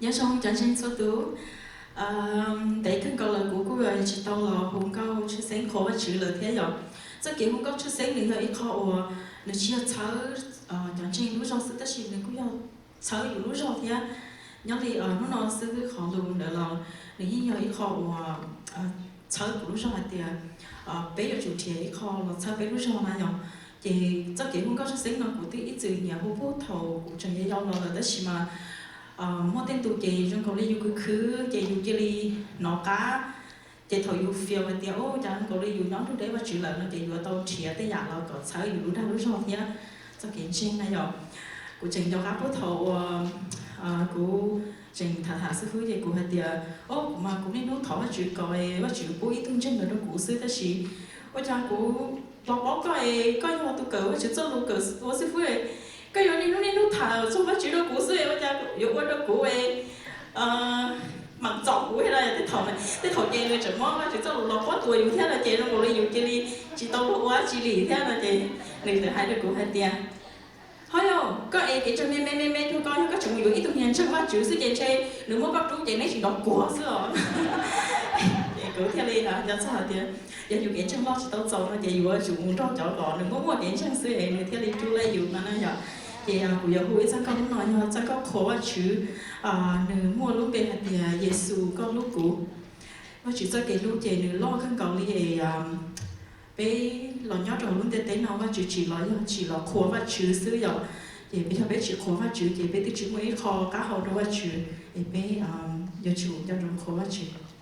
Nyob zoo cov ntseeg txhua tus, ntev kawg nkaus lawm kuv kuj tsis tau los hu nkauj tshwj xeeb qhuas Vajtswv lawm thiab yom. Txoj kev hu nkauj tshwj xeeb nws yog ib qho uas nws tsis yog txhawb cov ntseeg lub zog xwb tab sis nws kuj yog txhawb yus lub zog thiab. Nyob li hnub no xwb qhov lus ntawd los nws yeej yog ib qho uas txhawb kuv lub zog hais tias peb yuav tsum nrhiav ib qho los txhawb peb lub zog na yom. Ces txoj kev hu nkauj tshwj xeeb no kuv twb ib txwm nyiam hu puag thaum kuv tseem yau yau los lawm tab sis mas muaj tej ntu ces zoo nkaus li yus khwv khwv ces yus cia li hnov qab. Ces thaum yus fias hais tias ua cas zoo nkaus li yus nyob nrug deb Vajtswv lawm no ces yuav tau nrhiav tej yam los kom txhawb yus lub dag lub zog thiab txoj kev ntseeg na yom. Kuv tseem nco qab puag thaum uas kuv tseem tham tham xib fwb ces kuv hais tias, o, kuv mas kuv niaj hnub thov Vajtswv kom Vajtswv pub ib tug ntseeg los rau kuv xwb tab sis ua cas kuv los paub koj es koj yog tus kawm Vajtswv txoj lus kawm ua xib fwb, koj yuav niaj hnub niaj hnub tham txog Vajtswv rau kuv xwb ua cas yuav ua rau kuv mam txom kuv thiab no. Tej thaum ces nws tseem muab Vajtswv txoj lus los quab tuas yus thiab no ces zoo nkaus li yus cia li tsis tau luag ua dab tsi li thiab no ces nws txawm hais rau kuv hais tias, ho yog koj es kev ntseeg me me me me rau koj, yog koj tseem mus yuav ib tug niag ntseeg Vajtswv xwb ces ntshe nws muab koj rub ces neb tsis nrov kuag xwb os. Ces kuv thiaj li nco txog hais tias yog yus kev ntseeg loj tsis tau txaus no ces yuav tsum mus nrog cov kom nws muaj muaj kev ntseeg xwb es nws thiaj li rub laj yus no na yom. Ces kuv yuav hu ib txoj nkauj hnub no yog txoj nkauj qhuas Vajtswv, nws muaj lub npe hais tias Yexus koj hlub kuv. Vajtswv txoj kev hlub ces nws loj kawg nkaus li es peb los nyob rau hauv lub ntiaj teb no Vajtswv tsis los yog tsis los qhuas Vajtswv xwb yom. Ces peb yog peb tsis qhuas Vajtswv ces peb twb tsis muaj ib qho qab hau rau Vajtswv es peb yuav tsum nco ntsoov qhuas Vajtswv.